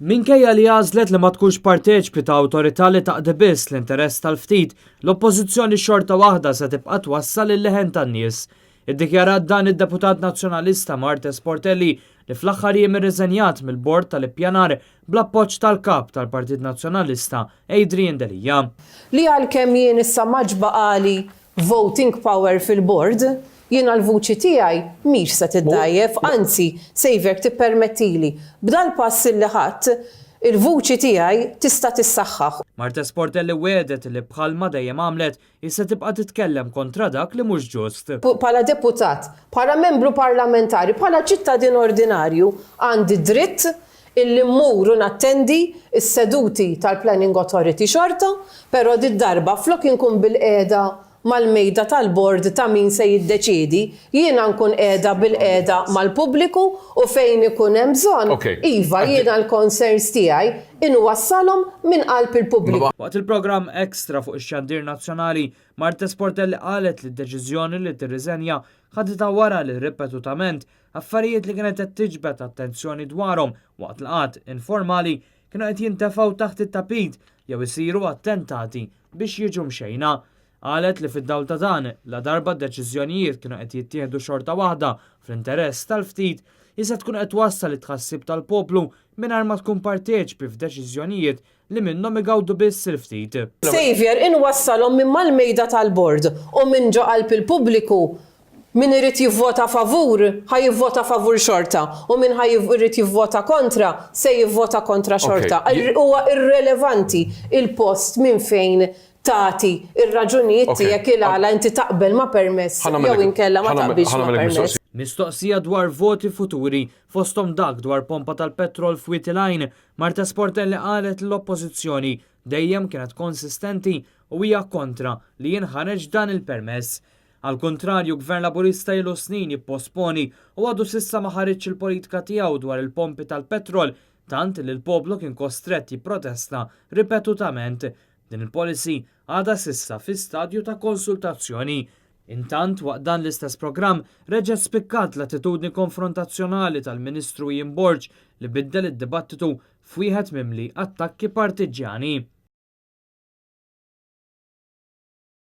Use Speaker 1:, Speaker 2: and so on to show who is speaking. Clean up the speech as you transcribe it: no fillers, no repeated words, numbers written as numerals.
Speaker 1: Minkejja li għażlet li ma tkunx parteċpi ta' awtorità li taqdi biss l-interess tal-ftit, l-Oppożizzjoni xorta waħda se tibqa' twassal il-leħen tan-nies. Iddikjarat dan id-Deputat Nazzjonalista Marthese Portelli li fl-aħħar jiem irriżenjat mill-Bord tal-Ippjanar bl-appoġġ tal-Kap tal-Partit Nazzjonalista Adrian Delia.
Speaker 2: Li għalkemm jien issa m'għadx baqagħli voting power fil-bord, jiena l-vuċi tiegħi mhix se tiddgħajjef, anzi, Saviour tippermettili, b'dal-pass illi ħadt, il-vuċi tiegħi tista' tissaħħaħ.
Speaker 1: Marthese Portelli wegħdet li bħalma dejjem għamlet, hi se tibqa' titkellem kontra dak li mhux ġust.
Speaker 2: Bħala deputat, bħala membru parlamentari, bħala ċittadin ordinarju għandi dritt illi mmur u nattendi s-seduti tal-Planning Authority xorta, però did-darba flok inkun bilqiegħda mal-mejda tal-bord ta' min se jiddeċiedi, jiena nkun qiegħda bilqiegħda mal-pubbliku u fejn ikun hemm bżonn, iva, jiena l-concerns tiegħi inwassalhom minn qalb il-pubbliku.
Speaker 1: Waqt il-programm Extra fuq ix-xandir nazzjonali, Marthese Portelli qalet li d-deċiżjoni li tirriżenja ħaditha wara li ripetutament Affarijiet li kienet qed tiġbed attenzjoni dwarhom waqt laqgħat informali kienu qed jintefgħu taħt it-tapit jew isiru attentati biex jiġu mxejna. Qalet li fid-dawl ta' dan, ladarba d-deċiżjonijiet kienu qed jittieħdu xorta waħda fl-interess tal-ftit, hi se tkun qed twassal it-tħassib tal-poplu mingħajr ma tkun parteċipi f'deċiżjonijiet li minnhom igawdu biss il-ftit.
Speaker 2: Saviour, inwassalhom minn mal-mejda tal-bord u minn ġo qalb il-pubbliku Min irid jivvota favur, ħa jivvota favur xorta, u min ħa jrid jivvota kontra, se jivvota kontra xorta. Huwa irrelevanti il-post minn fejn tagħti r-raġunijiet tiegħek il-għala inti taqbel ma' permess jew inkella ma taqbilx ma' permess.
Speaker 1: Mistoqsija dwar voti futuri, fosthom dak dwar pompa tal-petrol f'Wied il-Għajn, Marthese Portelli qalet li l-Oppożizzjoni dejjem kienet konsistenti u hija kontra li jinħareġ dan il-permess. Għall-kuntrarju, Gvern Laburista ilu snin jipposponi u għadu s'issa ma ħariġx il-politika tiegħu dwar il-pompi tal-petrol tant li l-poplu kien kostrett jipprotesta ripetutament. Din il-policy għadha s'issa fi stadju ta' konsultazzjoni. Intant, waqt dan l-istess programm, reġgħet spikkat l-attitudni konfrontazzjonali tal-Ministru Ian Borg li biddel id-dibattitu f'wieħed mimli attakki partiġġjani.